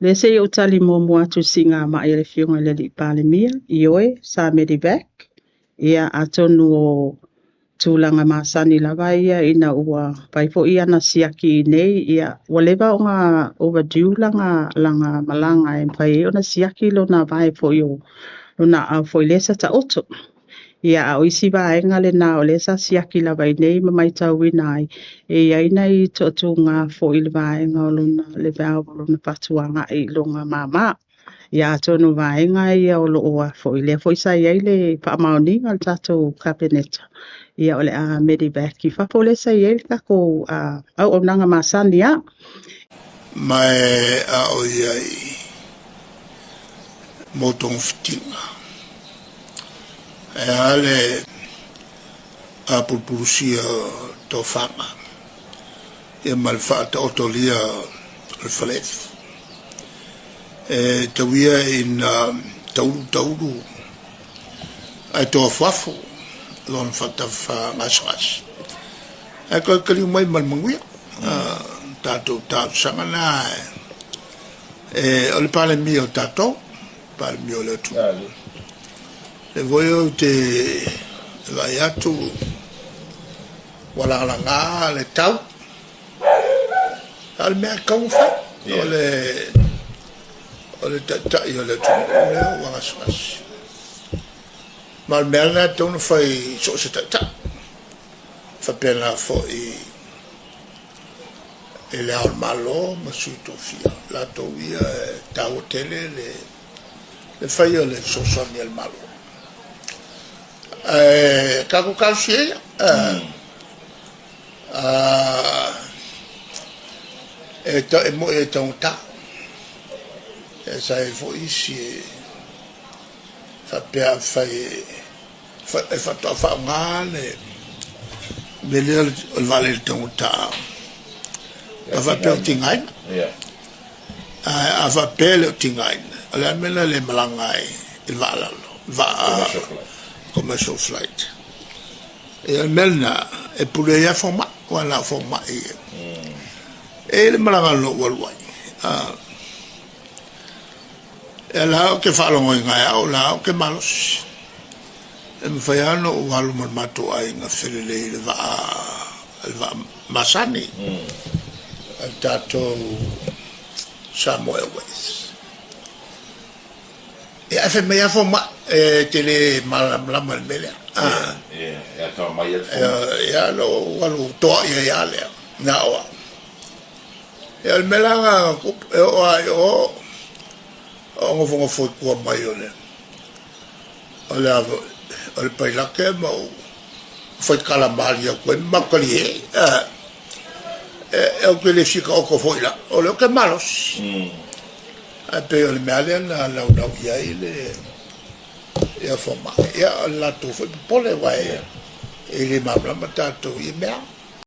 Lea se i ou tali muamua atu i le siigamai a le Afioga i le Alii Palemia, ioe, sa medevac. Ia, atonu o tulaga masani lava ia ina ua fai foi ana siaki i inei, ia, ua leva ona overdue lana malaga e mafai ai ona siaki lona vae foi o lona aao foi lea sa taoto. Ia, a o isi vaega lena o lea sa siaki lava i inei ma matauina ai, e i ai nai toatuga foi i le vaega o lona, le valve o lona fatu agai i lona māmā. Ia atonu o vaega ia o lo o a foi, lea foi sa i ai le faamaoniga a le tatou Kapeneta, ia o le a medevac i fafo lea sa i ai le tatou auaunaga masani lava. Ma a o i ai mo togafitiga, e a le apulupulusia o tofaga, ia ma le faataotolia o le faleefu. E tauia ina taulu taulu ae toafuafu lona faatafa gasegase. Ae toe taliu mai ma le manuia. Tatou talosaga na e o le Palemia o tatou, Palemia o le atunuu. Le foi ou te vaai atu ua lagalaga le tau. A o le mea e tatau ona fai, o le taitai o le atunuu lea ua gasegase. Ma o le mea lena e tatau ona fai i so o se taitai. Faapena foi i le Ao o le Malo ma sui tofia, latou ia e taua tele le faia o le fesoasoani a le Malo. Ae tatou talosia ia. E moi e taugata. E sa i ai foi isi e faapea a fai e faatoa faaaoga le mea lea o le vaalele taugata a faapea o tigaina. Ae a faapea e le o tigaina, o le a le mea na le malaga ai i le vaa lalo, vaa commercial flight. Ia o le mea lena e pule ai lava fomai, aua na o fomai e i ai le malaga na ou alu ai. Ia la ou te faalogoina e au, la ou te malosi. E mafai lava ona ou alu ma le matou aiga felelei i le vaa masani a le tatou Samoa Airways. Ia ae fai mai lava fomai, e te le malamalama i le mea lea. Ia na ou alu toai ai lava lea, na o au. Ia o le mea la lena na tupu, e oo lava i o, o nofonofo i tua mai o le o le o le pailate ma ou faitala malie atu ai ma matou talie. E ou te le fia taoto foi la, o lea ou te malosi. Ae pei o le mea lea na naunau i ai le ia fomai. Ia o le latou foi popole aua e le malamalama tatou i ia mea.